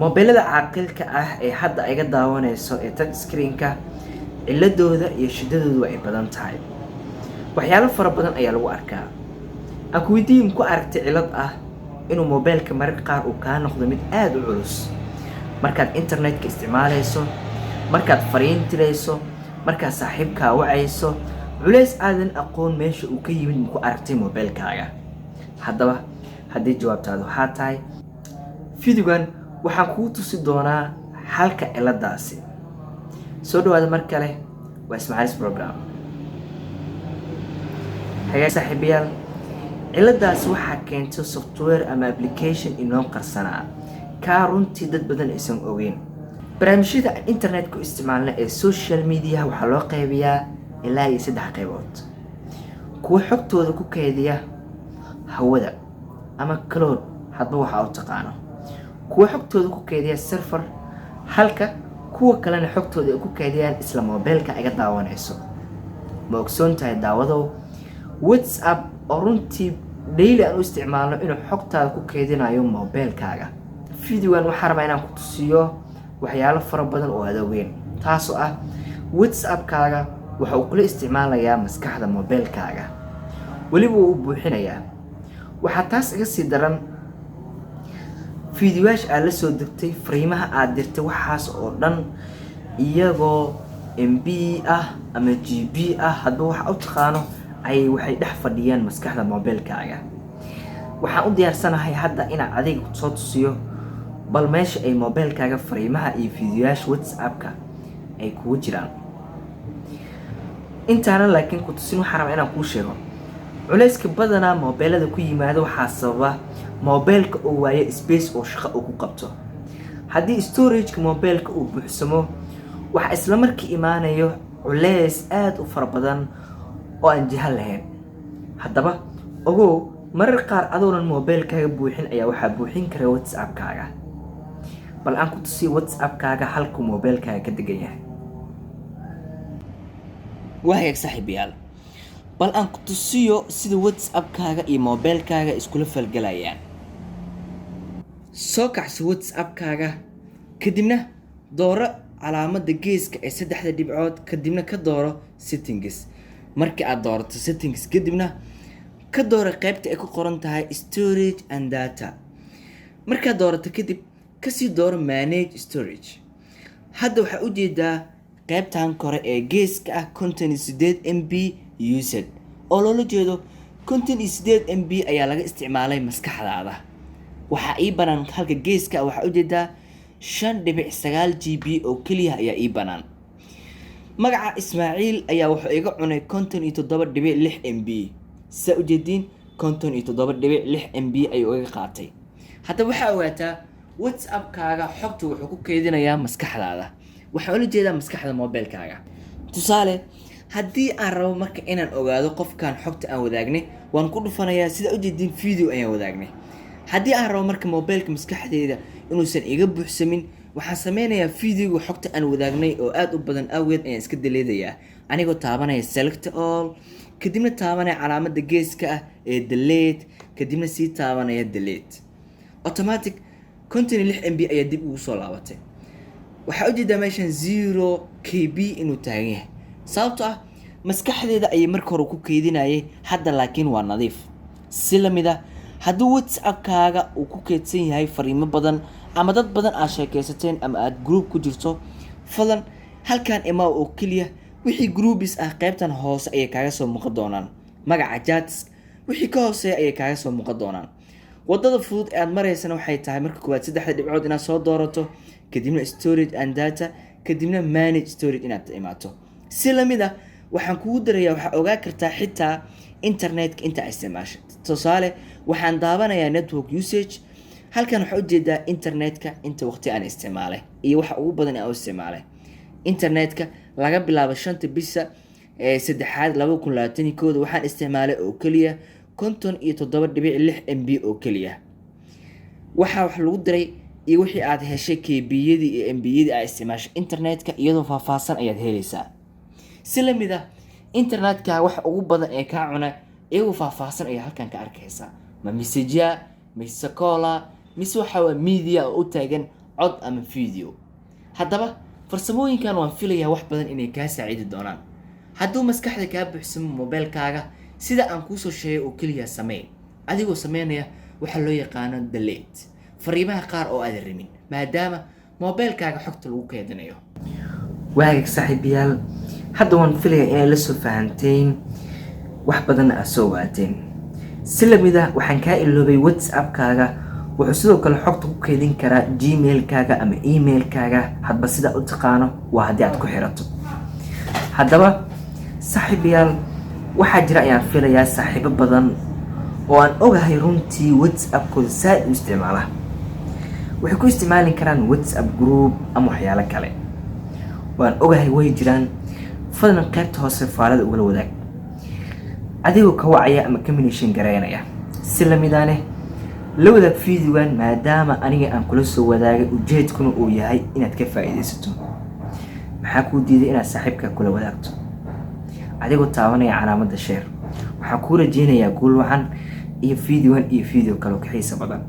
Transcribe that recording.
Mobilada caaqilka ah ee hadda iga daawanayso ee touch screen-ka, ciladooda iyo shidadoodu ay badan tahay. Waxyaalo fara badan ayaa lagu arkaa. Aan ku weydiin, ku aragtay cilad ah inuu mobilka mararka qaar uu kaa noqdo mid aada u culus markaad internetka isticmaalayso, markaad fariin tirayso, markaad saaxiibkaa wacayso? Culays aadan aqoon meesha uu ka yimid maku aragtay mobilkaaga? Haddaba haddii jawaabtaadu waxaa tahay, videogan waxaan kugu tusi doonaa xalka ciladaasi. Soo dhawaada mar kale, waa Ismaaciilis Program. Hagaag saaxiibayaal, ciladaasi waxaa keentay software ama application inoo qarsanaa, kaa runtii dad badan aysan ogeyn. Barnaamijyada aan internetka u isticmaalna ee social media waxaa loo qaybiyaa ilaa iyo saddex qaybood: kuwa xogtooda ku kaydiya hawada ama cloud, hadba waxaa u taqaano, kuwa xogtooda ku kaydiya server, halka kuwa kalena xogtooda ay ku kaydiyaan isla mobilka iga daawanayso. Ma ogsoon tahay, daawadow, WhatsApp oo runtii daily aan u isticmaalno inuu xogtaada ku kaydinayo mobilkaaga? Videogan waxaa rabaa inaan ku tusiyo waxyaalo fara badan oo aad ogeyn, taasoo ah WhatsAppkaaga waxa uu kula isticmaalayaa maskaxda mobilkaaga, weliba uu buuxinayaa. Waxaa taas iga sii daran, fiidiyoyaasha aad la soo degtay, fariimaha aad dirtay, waxaas oo dhan iyagoo MB ah ama GB ah, hadba waxa u taqaano, ayay waxay dhex fadhiyaan maskaxda mobilkaaga. Waxaan u diyaarsanahay hadda inaan adiga soo tusiyo bal meesha ay mobilkaaga fariimaha iyo fiidiyoyaasha WhatsAppka ay kugu jiraan. Intaanan laakiin ku tusin, waxaan rabaa inaan kuu sheego culayska badanaa mobeelada ku yimaada waxaa sababa mobeelka oo waayo space oo shaqo uu ku qabto. Haddii storageka mobeelka uu buuxsamo, waxaa isla markii imaanayo culeys aada u fara badan oo aan jiha lahayn. Haddaba ogow, marar qaar adoonan mobeelkaaga buuxin ayaa waxaa buuxin kara WhatsAppkaaga. Bal aan ku tusiyo WhatsAppkaaga halkuu mobeelkaaga ka degan yahay. Waa hagaag saaxiibayaal, bal aan ku tusiyo sida WhatsAppkaaga iyo mobeelkaaga iskula falgalayaan. Soo kacso WhatsAppkaaga, kadibna dooro calaamada geeska ee saddexda dhibcood, kadibna ka dooro settings. Markii aad doorato settings, kadibna ka dooro qeybta ay ku qoran tahay storage and data. Markaad doorato kadib, kasii dooro manage storage. Hadda waxaa ujeedaa qeybtan kore ee geeska ah 58 MB used, oo loola jeedo 58 MB ayaa laga isticmaalay maskaxdaada. Waxaa ii banaan halka geeska ah, waxaa ujeedaa 5.9 GB oo keliya ayaa ii banaan. Magaca Ismaaciil ayaa wuxuu iga cunay 57.6 MB. Sidaa ujeediin, 57.6 MB ayuu iga qaatay. Haddaba waxaa ogaataa, WhatsAppkaaga xogta wuxuu ku keydinayaa maskaxdaada, waxaa ula jeedaa maskaxda mobilkaaga. Tusaale, haddii aan rabo marka inaan ogaado qofkan xogta aan wadaagnay, waan ku dhufanayaa. Sida ujeediin, video ayaan wadaagnay. Haddii aan rabo marka mobilka maskaxdeeda inuusan iga buuxsamin, waxaan sameynayaa videoga xogta aan wadaagnay oo aada u badan awgeed ayaan iska deleteayaa, anigoo taabanaya select all, kadibna taabanaya calaamada geeska ah ee delete, kadibna sii taabanaya delete. Automatic 56 MB ayaa dib ugu soo laabatay. Waxaa ujeedaa meeshan 0 KB inuu taagan yahay, sababto ah maskaxdeeda ayay marka hore ku keydinayay, hadda laakiin waa nadiif. Si lamid ah, haddii WhatsAppkaaga uu ku keydsan yahay fariimo badan ama dad badan aad sheekaysateen ama aada group ku jirto, fadlan halkan imaa oo keliya. Wixii groups ah qaybtan hoose ayay kaaga soo muuqan doonaan. Magaca chats wixii ka hooseeya ayay kaaga soo muuqan doonaan. Wadada fudud ee aad maraysana waxay tahay marka koowaad saddexda dhibcood inaad soo doorato, kadibna storage and data, kadibna manage storage inaad imaato. Si lamid ah waxaan kugu darayaa, waxaa ogaa kartaa xitaa internetka inta isticmaasha. Tusaale, waxaan daawanayaa network usage. Halkan waxaa ujeedaa internetka inta waqti aan isticmaalay iyo waxa ugu badan aan u isticmaalay internetka. Laga bilaabo 5-ta bisha ee saddexaad 2021-da waxaan isticmaalay oo keliya 57.6 MB oo keliya. Waxaa wax lagu diray iyo wixii aad heshay, KB-yadii iyo MB-yadii aad isticmaashay internetka, iyadoo faahfaahsan ayaad helaysaa. Si lamid ah, internetka waxa ugu badan ee kaa cuna iyagoo faahfaahsan ayaa halkan ka arkaysaa. Ma messagea, mise call, mise waxaa waa media oo u taagan cod ama video. Haddaba farsamooyinkan waan filayaa wax badan inay kaa saacidi doonaan. Hadduu maskaxda kaa buuxsamo mobeelkaaga, sida aan kuusoo sheegay oo keliya samee, adigoo sameynaya waxaa loo yaqaano delete fariimaha qaar oo aadan rabin, maadaama mobeelkaaga xogta lagu keedinayo. Waagag saaxiibayaal, hadda waan filayaa inay la soo fahanteen, wax badanna aad soo ogaateen. Si lamid ah, waxaan kaa iloobay, WhatsAppkaaga wuxuu sidoo kale xogta ku keydin karaa Gmailkaaga ama emailkaaga, hadba sidaa u taqaano, waa haddii aad ku xirato. Haddaba saaxiibayaal, waxaa jira ayaan filayaa saaxiibo badan oo aan ogahay runtii WhatsAppkooda saaid u isticmaala. Waxay ku isticmaali karaan WhatsApp group ama waxyaalo kale, waan ogahay, way jiraan. Fadlan qaybta hoose faalada ugala wadaag adigoo ka wacaya ama ka mention gareynaya. Si lamidaane la wadaag videogan, maadaama aniga aan kula soo wadaagay, ujeedkuna uu yahay inaad ka faa'iidaysato. Maxaa kuu diiday inaad saaxiibka kula wadaagto adigoo taabanaya calaamadda share? Waxaan kuu rajeynayaa guul wacan iyo videogan iyo video kaloo ka xiisa badan.